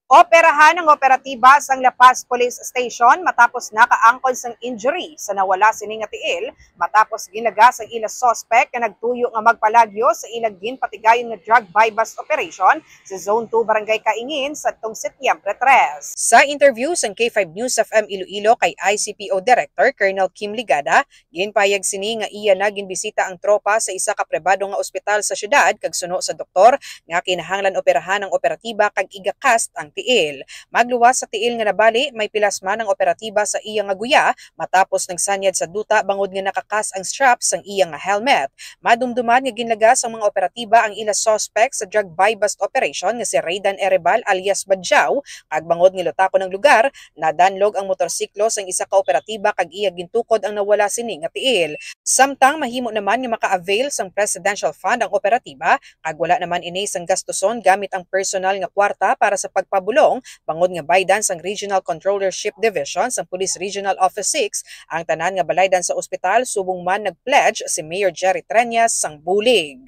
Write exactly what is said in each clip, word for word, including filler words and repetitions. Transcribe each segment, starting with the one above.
Operahan ang operatiba sang La Paz Police Station matapos nakaangkon sang injury sa nawala sini nga tiil matapos ginlaga sang ila suspect nga nagtuyo nga magpalagyo sa ila ginpatigayon nga drug buy-bust operation sa Zone two, Barangay Kaingin, sadtong Setyembre tres. Sa interview sang K five News F M Iloilo kay I C P O Director Colonel Kim Ligada, ginpahayag sini nga iya na ginbisita ang tropa sa isa ka pribado nga ospital sa siyudad kag suno sa doktor nga kinahanglan operahan ang operatiba kag igakast ang tiil. Magluwas sa tiil nga nabali, may pilas man ang operatiba sa iya nga guya matapos nagsanyad sa duta bangod nga nakakas ang strap sang iya nga helmet. Madumduman nga ginlaga sang mga operatiba ang ila suspect sa drug buy-bust operation nga si Raydan Erebal alias Badjaw, kag bangod nga lutakon ang lugar, nadanlog ang motorsiklo sang isa ka operatiba kag iya gintukod ang nawala sini nga tiil. Samtang mahimo naman nga maka-avail sang presidential fund ang operatiba, kag wala naman ini sang gastuson gamit ang personal nga kwarta para sa pagpabulong, bangod nga baydan sang Regional Controllership Division sang Police Regional Office six ang tanan nga balaydan sa ospital, subong man nag-pledge si Mayor Jerry Treñas sang bulig.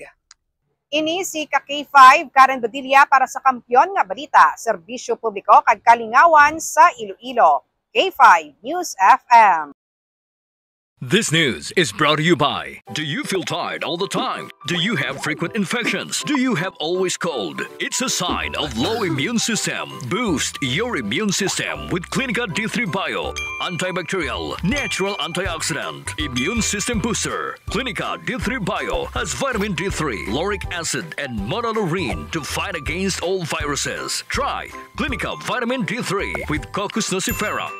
Ini si ka K five, Karen Badilla para sa Kampiyon nga Balita, Serbisyo Publiko kag Kalingawan sa Iloilo. K five News F M. This news is brought to you by. Do you feel tired all the time? Do you have frequent infections? Do you have always cold? It's a sign of low immune system. Boost your immune system with Clinica D three Bio. Antibacterial, natural antioxidant, immune system booster. Clinica D three Bio has vitamin D three, lauric acid, and monolaurin to fight against all viruses. Try Clinica Vitamin D three with Cocos nucifera.